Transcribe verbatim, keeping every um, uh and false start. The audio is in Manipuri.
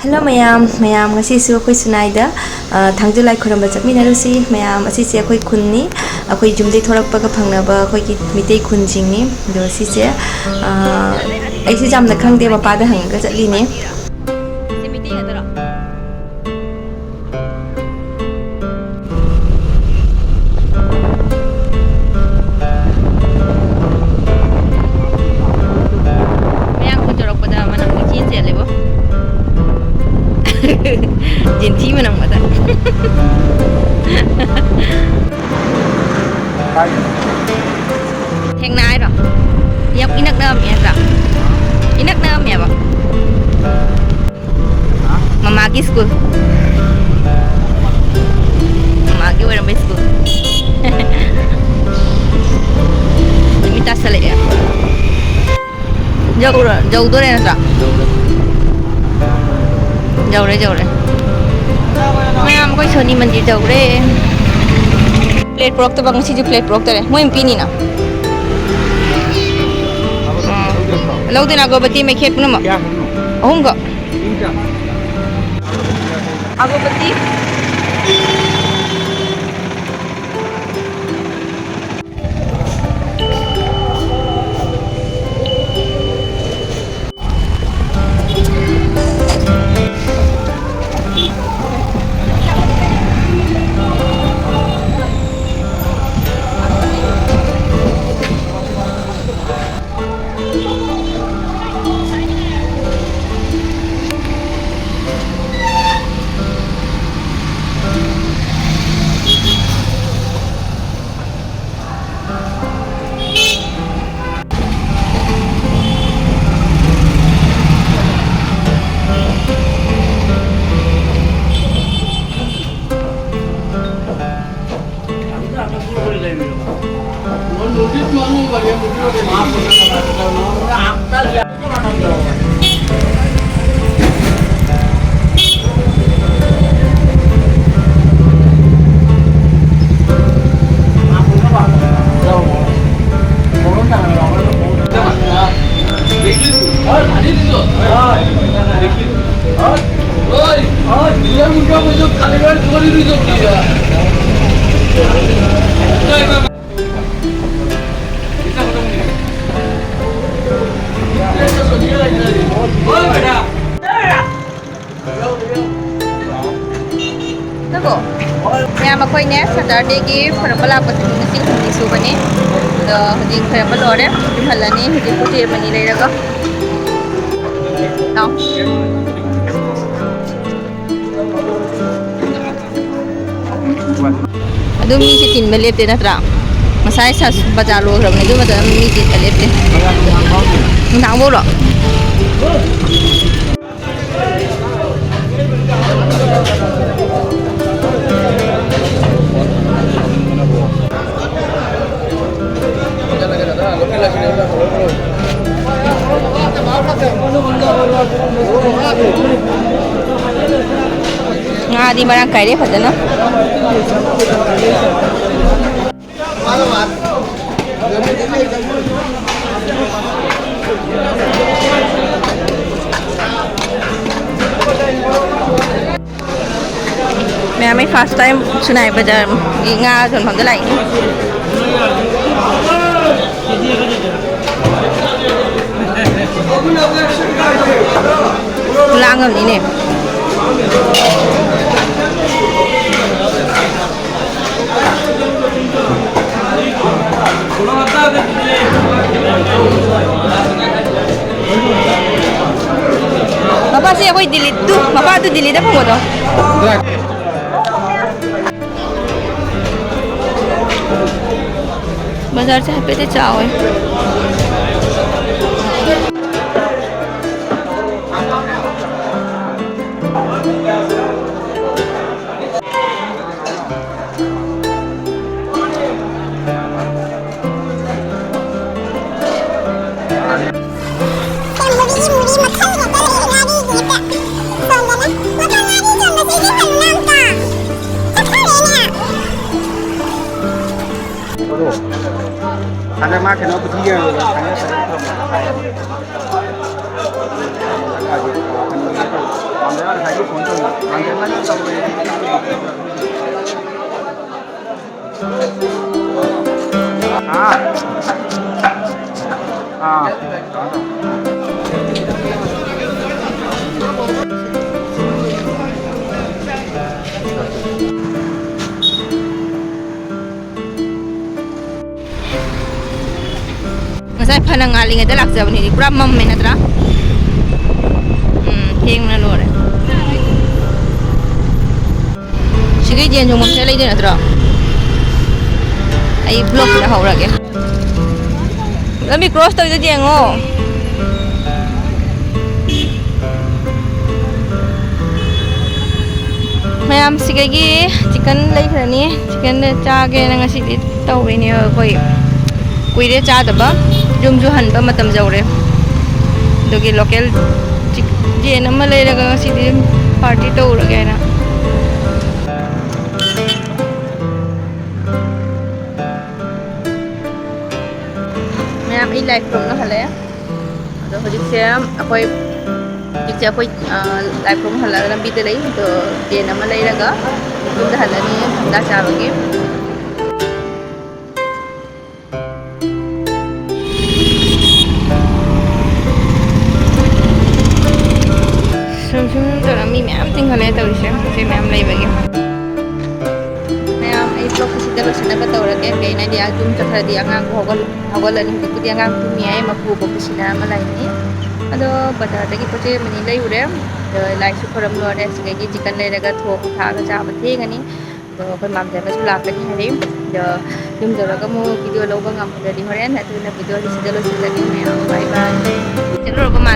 Hello ꯃꯌꯥꯝ, ꯃꯌꯥꯝ ꯉꯁꯤꯁꯨ ꯑꯩꯈꯣꯏ ꯁꯨꯅꯥꯏꯗ, ꯑ, ꯊꯥꯡꯖ ꯂꯥꯏ ꯈꯨꯔꯨꯝꯕ ꯆꯠꯃꯤꯟꯅꯔꯨꯁꯤ꯫ ꯃꯌꯥꯝ ꯑꯁꯤꯁꯦ ꯑꯩꯈꯣꯏ ꯈꯨꯟꯅꯤ, ꯑꯩꯈꯣꯏ ꯌꯨꯝꯗꯩ ꯊꯣꯔꯛꯄꯒ ꯐꯪꯅꯕ ꯑꯩꯈꯣꯏꯒꯤ ꯃꯤꯇꯩ ꯈꯨꯟꯁꯤꯡꯅꯤ꯫ ꯑꯗꯣ ꯁꯤꯁꯦ, ꯑ, ꯑꯩꯁꯨ ꯌꯥꯝꯅ ꯈꯪꯗꯦ, ꯃꯄꯥꯗ ꯍꯪꯉꯒ ꯆꯠꯂꯤꯅꯦ꯫ ꯁꯤ ꯃꯤꯇꯩ ꯅꯠꯇ꯭ꯔꯣ? ꯃꯌꯥꯡ ꯈꯨꯟ ꯌꯧꯔꯛꯄꯗ ꯃꯅꯝ ꯏꯆꯦꯟ ꯆꯦꯜꯂꯦꯕꯣ꯫ ꯖꯤꯟꯊꯤ ꯃꯅꯝ ꯉꯥꯛꯇ꯫ ꯊꯦꯡꯅ ꯍꯥꯏꯔꯣ? ꯌꯥꯝ ꯏꯅꯛ ꯅꯛꯑꯝꯃꯦ ꯅꯠꯇ꯭ꯔꯥ? ꯏꯅꯛ ꯅꯛꯑꯝꯃꯦꯕ꯫ ꯃꯃꯥꯒꯤ ꯁ꯭ꯀꯨꯜ꯫ ꯃꯃꯥꯒꯤ ꯑꯣꯏꯔꯝꯕꯩ ꯁ꯭ꯀꯨꯜ꯫ ꯅꯨꯃꯤꯠ ꯇꯥꯁꯜꯂꯛꯑꯦ꯫ ꯌꯧꯔ-, ꯌꯧꯗꯣꯔꯦ ꯅꯠꯇ꯭ꯔꯥ? ꯌꯧꯔꯦ, ꯌꯧꯔꯦ꯫ ꯃꯌꯥꯝ, ꯑꯩꯈꯣꯏ ꯁꯣꯅꯤ ꯃꯟꯗꯤꯔ ꯌꯧꯔꯦ꯫ ꯄ꯭ꯂꯦꯠ ꯄꯨꯔꯛꯇꯕ, ꯉꯁꯤꯗꯤ ꯄ꯭ꯂꯦꯠ ꯄꯨꯔꯛꯇꯔꯦ꯫ ꯃꯣꯏ ꯑꯗꯨꯝ ꯄꯤꯅꯤꯅ꯫ ꯑꯥ꯫ ꯂꯧꯗꯣꯏꯅ ꯑꯒꯔꯕꯇꯤ ꯃꯩꯈꯦꯠ ꯄꯨꯝꯅꯃꯛ꯫ ꯑꯍꯨꯝꯈꯛ꯫ ꯑꯒꯔꯕꯇꯤ꯫ ꯅꯦ ꯁꯇꯔꯗꯦꯒꯤ ꯈꯣꯏꯔꯝꯕ ꯂꯥꯛꯄꯁꯦ ꯅꯨꯃꯤꯠ ꯅꯤꯅꯤ ꯍꯨꯝꯅꯤ ꯁꯨꯕꯅꯤ꯫ ꯑꯗꯣ ꯍꯧꯖꯤꯛ ꯈꯣꯏꯔꯝꯕ ꯂꯣꯏꯔꯦ, ꯌꯨꯝ ꯍꯜꯂꯅꯤ꯫ ꯍꯧꯖꯤꯛ ꯄꯨꯡ ꯇꯔꯦꯠ ꯃꯅꯤ ꯂꯩꯔꯒ꯫ ꯂꯥꯎ꯫ ꯑꯗꯨ ꯃꯤꯁꯦ ꯆꯤꯟꯕ ꯂꯦꯞꯇꯦ ꯅꯠꯇ꯭ꯔꯥ? ꯉꯁꯥꯏ ꯁ-, ꯕꯖꯥꯔ ꯂꯣꯏꯈ꯭ꯔꯕꯅꯤ, ꯑꯗꯨ ꯃꯇꯝꯗ ꯃꯤ ꯆꯤꯟꯕ ꯂꯦꯞꯇꯦ꯫ ꯅꯨꯡꯗꯥꯡ ꯐꯥꯎꯔꯣ? ꯉꯥꯗꯤ ꯃꯔꯥꯡ ꯀꯥꯏꯔꯦ ꯐꯖꯅ꯫ ꯃꯌꯥꯝ, ꯑꯩ first time ꯁꯤꯅꯥꯏ ꯕꯖꯥꯔꯒꯤ ꯉꯥ ꯌꯣꯟꯐꯝꯗ ꯂꯥꯛꯏꯅꯤ꯫ ꯂꯥꯡꯉꯝꯅꯤꯅꯦ꯫ ꯃꯄꯥꯁꯦ ꯑꯩꯈꯣꯏ ꯗꯤꯜꯂꯤ ꯇꯨ, ꯃꯄꯥꯗꯨ ꯗꯤꯜꯂꯤꯗ ꯐꯪꯕꯗꯣ꯫ ꯕꯖꯥꯔꯁꯦ ꯍꯥꯏꯐꯦꯠꯇꯤ ꯆꯥꯎꯋꯦ꯫ ꯁꯣꯝꯗꯅ ꯃꯈꯜ ꯉꯥꯔꯤ ꯆꯣꯟꯕꯁꯤꯗꯤ ꯀꯩꯅꯣ ꯑꯝꯇ ꯆꯠꯊꯔꯦꯅꯦ꯫ ꯑꯗꯣ ꯍꯟꯗꯛ ꯃꯥ ꯀꯩꯅꯣ ꯄꯨꯊꯤ ꯌꯦꯡꯉꯒ ꯉꯁꯥꯏꯒꯤ ꯐꯣꯟ ꯇꯧꯕ ꯍꯥ? ꯑꯥ꯫ ꯉꯁꯥꯏ ꯐꯅ ꯉꯥꯜꯂꯤꯉꯩꯗ ꯂꯥꯛꯆꯕꯅꯤꯗꯤ ꯄꯨꯔꯥ ꯃꯝꯃꯦ ꯅꯠꯇ꯭ꯔꯥ? ꯎꯝ, ꯊꯦꯡꯅ ꯂꯣꯏꯔꯦ꯫ ꯁꯤꯒꯤ ꯌꯦꯟ ꯌꯣꯟꯐꯝꯁꯦ ꯂꯩꯗꯣꯏ ꯅꯠꯇ꯭ꯔꯣ? ꯑꯩ ꯕ꯭ꯂꯣꯛꯁꯤꯗ ꯍꯧꯔꯒꯦ꯫ ꯂꯝꯕꯤ ꯀ꯭ꯔꯣꯁ ꯇꯧꯔꯤꯗꯨꯗꯤ ꯌꯦꯡꯉꯣ꯫ ꯃꯌꯥꯝ ꯁꯤꯗꯒꯤ ꯆꯤꯛꯀꯟ ꯂꯩꯈ꯭ꯔꯅꯤ꯫ ꯆꯤꯛꯀꯟꯗ ꯆꯥꯒꯦꯅ ꯉꯁꯤꯗꯤ ꯇꯧꯔꯤꯅꯦ ꯑꯩꯈꯣꯏ꯫ ꯀꯨꯏꯔꯦ ꯆꯥꯗꯕ꯫ ꯌꯨꯝꯁꯨ ꯍꯟꯕ ꯃꯇꯝ ꯌꯧꯔꯦ꯫ ꯑꯗꯨꯒꯤ ꯂꯣꯀꯦꯜ ꯆꯤꯛ-, ꯌꯦꯟ ꯑꯃ ꯂꯩꯔꯒ ꯉꯁꯤꯗꯤ ꯄꯥꯔꯇꯤ ꯇꯧꯔꯒꯦ ꯍꯥꯏꯅ꯫ ꯃꯌꯥꯝ ꯑꯩ ꯂꯥꯏ ꯈꯨꯔꯨꯝꯕ ꯍꯜꯂꯛꯑꯦ꯫ ꯑꯗꯣ ꯍꯧꯖꯤꯛꯁꯦ ꯑꯩꯈꯣꯏ, ꯍꯧꯖꯤꯛꯁꯦ ꯑꯩꯈꯣꯏ, ꯑ, ꯂꯥꯏ ꯈꯨꯔꯨꯝ ꯍꯜꯂꯛꯑꯒ ꯂꯝꯕꯤꯗ ꯂꯩ꯫ ꯑꯗꯣ ꯌꯦꯟ ꯑꯃ ꯂꯩꯔꯒ ꯌꯨꯝꯗ ꯍꯜꯂꯅꯤ ꯍꯟꯗꯛ ꯆꯥꯕꯒꯤ꯫ ꯁꯨꯝ ꯁꯨꯝ ꯇꯧꯔ ꯃꯤ ꯃꯌꯥꯝ ꯆꯤꯡꯈꯠꯂꯦ ꯇꯧꯔꯤꯁꯦ, ꯄꯣꯠ ꯆꯩ ꯃꯌꯥꯝ ꯂꯩꯕꯒꯤ꯫ ꯃꯌꯥꯝ ꯑꯩ ꯕ꯭ꯂꯣꯛꯁꯤꯗ ꯂꯣꯏꯁꯤꯟꯅꯕ ꯇꯧꯔꯒꯦ꯫ ꯀꯩꯅꯣ ꯍꯥꯏꯗꯤ ꯑꯥ ꯌꯨꯝ ꯆꯠꯈ꯭ꯔꯗꯤ ꯑꯉꯥꯡꯁꯨ ꯍꯧꯒꯠ-, ꯍꯧꯒꯠꯂꯅꯤ꯫ ꯍꯧꯖꯤꯛꯄꯨꯗꯤ ꯑꯉꯥꯡ ꯇꯨꯝꯃꯤ ꯍꯥꯏ, ꯃꯄꯨ ꯕꯣꯛꯁꯤꯅ ꯑꯃ ꯂꯩꯅꯤ꯫ ꯑꯗꯣ ꯕꯖꯥꯔꯗꯒꯤ ꯄꯣꯠ ꯆꯩ ꯑꯃꯅꯤ ꯂꯩꯔꯨꯔꯦ꯫ ꯑꯗꯣ ꯂꯥꯏꯁꯨ ꯈꯣꯏꯔꯝ ꯂꯣꯏꯔꯦ꯫ ꯁꯤꯗꯒꯤ ꯆꯤꯛꯀꯟ ꯂꯩꯔꯒ ꯊꯣꯡ ꯊꯥꯛꯑꯒ ꯆꯥꯕ ꯊꯦꯡꯉꯅꯤ꯫ ꯑꯗꯣ ꯑꯩꯈꯣꯏ ꯃꯥꯝꯖꯕꯁꯨ ꯂꯥꯛꯀꯅꯤ ꯍꯥꯏꯔꯛꯏ꯫ ꯑꯗꯣ ꯌꯨꯝ ꯌꯧꯔꯒ ꯑꯃꯨꯛ ꯚꯤꯗꯤꯑꯣ ꯂꯧꯕ ꯉꯝꯗ꯭ꯔꯗꯤ ꯍꯣꯔꯦꯟ, ꯑꯗꯨꯅ ꯚꯤꯗꯤꯑꯣꯁꯤ ꯁꯤꯗ ꯂꯣꯏꯁꯤꯜꯂꯒꯦ ꯃꯌꯥꯝ꯫ ꯕꯥꯏ ꯕꯥꯏ꯫ ꯆꯠꯂꯨꯔꯕꯣ ꯃꯥ?